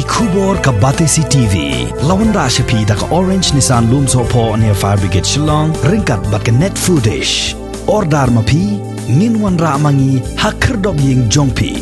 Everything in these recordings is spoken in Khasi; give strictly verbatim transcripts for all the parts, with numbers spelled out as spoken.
Khubor ka Batesi T V. La wanrah sha phi da ka Orange Nissan Lumsohphoh near Fire Brigade Shillong, ryngkat bad ka Net Foodish. Order ma phi, ngin wanrah ma ngi ha khyrdop ïing jong phi.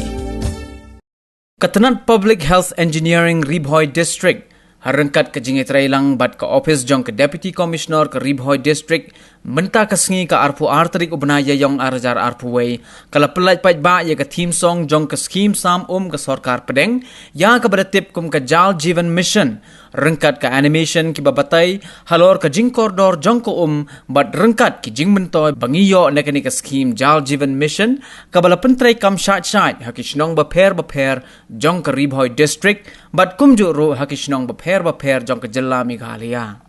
Ka tnat Public Health Engineering Ri Bhoi District, ha ryngkat ka jingïatreilang bad ka ophis jong ka Deputy Commissioner ka Ri Bhoi District, mynta ka sngi ka arphew ar tarik u bnai Ïaïong ar hajar arphew wei, ka la pyllait paidbah ïa ka theme song jong ka skhim sam um ka sorkar pdeng, ïa kaba da tip kum ka Jal Jeevan Mission, ryngkat ka animation kiba batai halor ka jingkordor jong ka um, bad ryngkat ki jingmyntoi ba ngi ïoh na kane ka skhim Jal Jeevan Mission, kaba la pyntreikam shait shait ha ki shnong bapher bapher jong ka Ri Bhoi District, bad kumjuh ruh ha ki shnong bapher bapher jong ka jylla Meghalaya.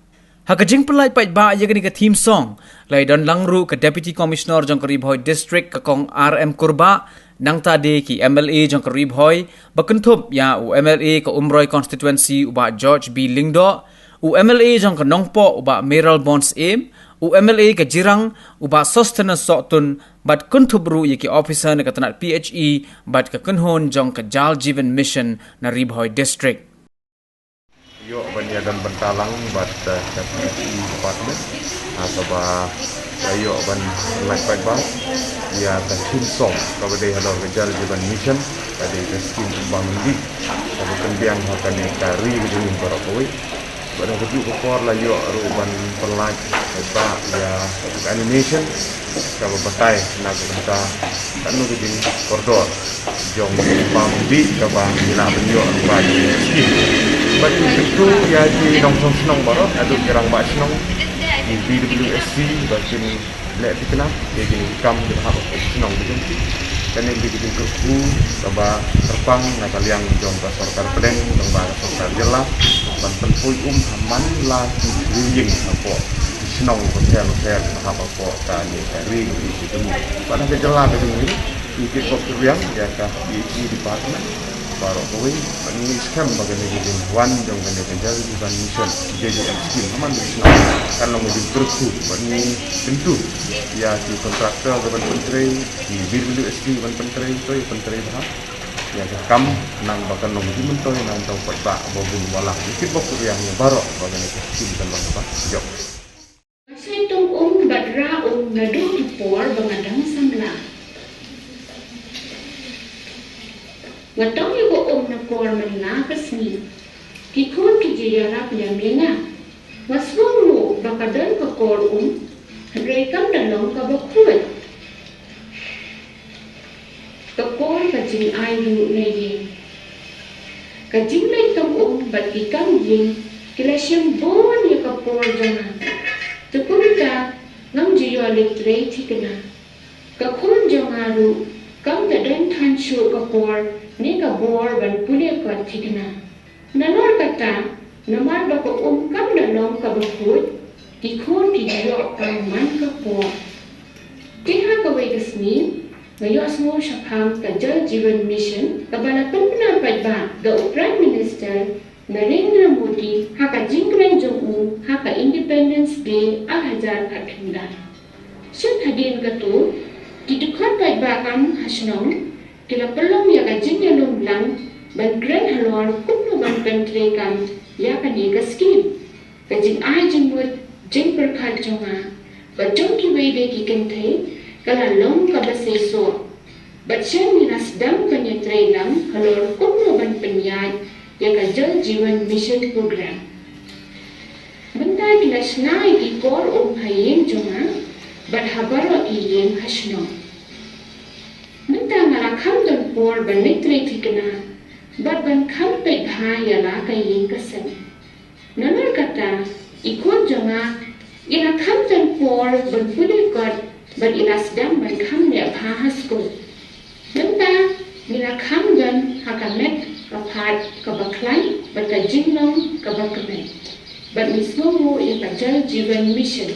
Ha ka jingpyllait paidbah ïa kane ka theme song, la ïadon lang ruh ka Deputy Commissioner jong ka Ri Bhoi District ka Kong R M Kurbah, nangta de ki M L A jong ka Ri Bhoi, ba kynthup ïa u M L A ka Umroi Constituency u Bah George B Lyngdoh, u M L A jong ka Nongpoh u Bah Mayralborn Syiem, u M L A ka Jirang u Bah Sosthenes Sohtun, bad kynthup ruh ïa ki officer na ka tnat P H E bad ka kynhun jong ka Jal Jeevan Mission na Ri Bhoi District. Ïoh ban ïadon bynta lang bad, eh, ka P H E department, ah, kaba la ïoh ban pyllait paidbah ïa ka theme song kaba dei halor ka Jal Jeevan Mission, ka dei ka skhim umbam mdih kaba pynbiang ha kane ka ri ka jong ngi baroh kawei. Bad ha kajuh ka por la ïoh ruh ban pyllait paidbah ïa ka animation kaba batai na ka bynta katno ka jingkordor jong ka umbam mdih kaba ngi lah ban ïoh lyngba ki skhim. Bad ngi kyntu ïa ki nongshong shnong baroh, haduh ki rangbah shnong, ki B W S C, ba kin leh thikna ïa kine ki kam kiba hap hapoh ki shnong ki jong ki. Kane ka dei ka jingkyrkhu kaba kyrpang na ka liang jong ka sorkar pdeng, jong ba ka sorkar jylla, ban pynpoi um ha man la ki briew ïing hapoh ki shnong bapher bapher kiba hap hapoh kane ka ri ka jong ngi. Bad ha ka jylla ka jong ngi, ngi kitbok kyrwiang ïa ka P H E department baroh kawei, bad ngi skhem ba kane ka jingwan jong kane ka Jal Jeevan Mission, J J M scheme, ha man la ki shnong, kan long ka jingkyrkhu, bad ngi kyntu ïa ki contractor ba ban pyntrei, ki B W S C ban pyntrei, to ïa pyntrei bha ïa ka kam, khnang ba kan long ka jingmyntoi na ka bynta u paidbah ba bun ba lah. Ngi kitbok kyrwiang ïa baroh ba kane ka scheme kan long kaba jop. Nga shait tong um bad rah um naduh ki por ba nga dang samla. Nga tong ïa ka um na por man la ka sngi. Ki khun ki ju ïarap ïa me nga. Nga sngewnguh ba ka don ka por um, hynrei kam da long kaba khuid. Ka por ka jingai ruh na ïing. Ka jingleit tong um bad ki kam ïing ki la shim bun ïa ka por jong nga. Te kumta ngam ju ïoh leit trei thikna. Ka khun jong nga ruh kam da don than shuh ka por ne ka bor ban pule kot thikna. Nalor kata, namar ba ka um kam da long kaba khuid, ki khun ki ju ïoh kam man ka por. Te ha kawei ka sngi, nga ïohsngew shaphang ka Jal Jeevan Mission, kaba la pynbna paidbah da u Prime Minister Narendra Modi ha ka jingkren jong u ha ka Independence Day ar hajar khatphewlai. Shen hadien kato, ki dkhot paidbah kam ha shnong ki la pynlong ïa ka jingïalum lang ban kren halor kumno ban pyntreikam ïa kane ka skhim. Ka jingai jingmut jingpyrkhat jong nga bad jong kiwei de ki kynthei ka la long kaba seisoh. Bad shen ngi la sdang ban ïatrei lang halor kumno ban pynïaid ïa ka Jal Jeevan Mission Program. Mynta ki la shna ïa ki kor um ha ïing jong nga bad ha baroh ki ïing ha shnong. Mynta nga la kham don por ban leit trei thikna bad ban kham peit bha ïa la ka ïing ka sem. Namar kata, i khun jong nga i la kham don por ban pule kot bad i la sdang ban kham leh bha ha skul. Mynta ngi la kham don ha ka met ka phad kaba khlaiñ bad ka jinglong kaba kmen. Bad ngi sngewnguh ïa ka Jal Jeevan Mission.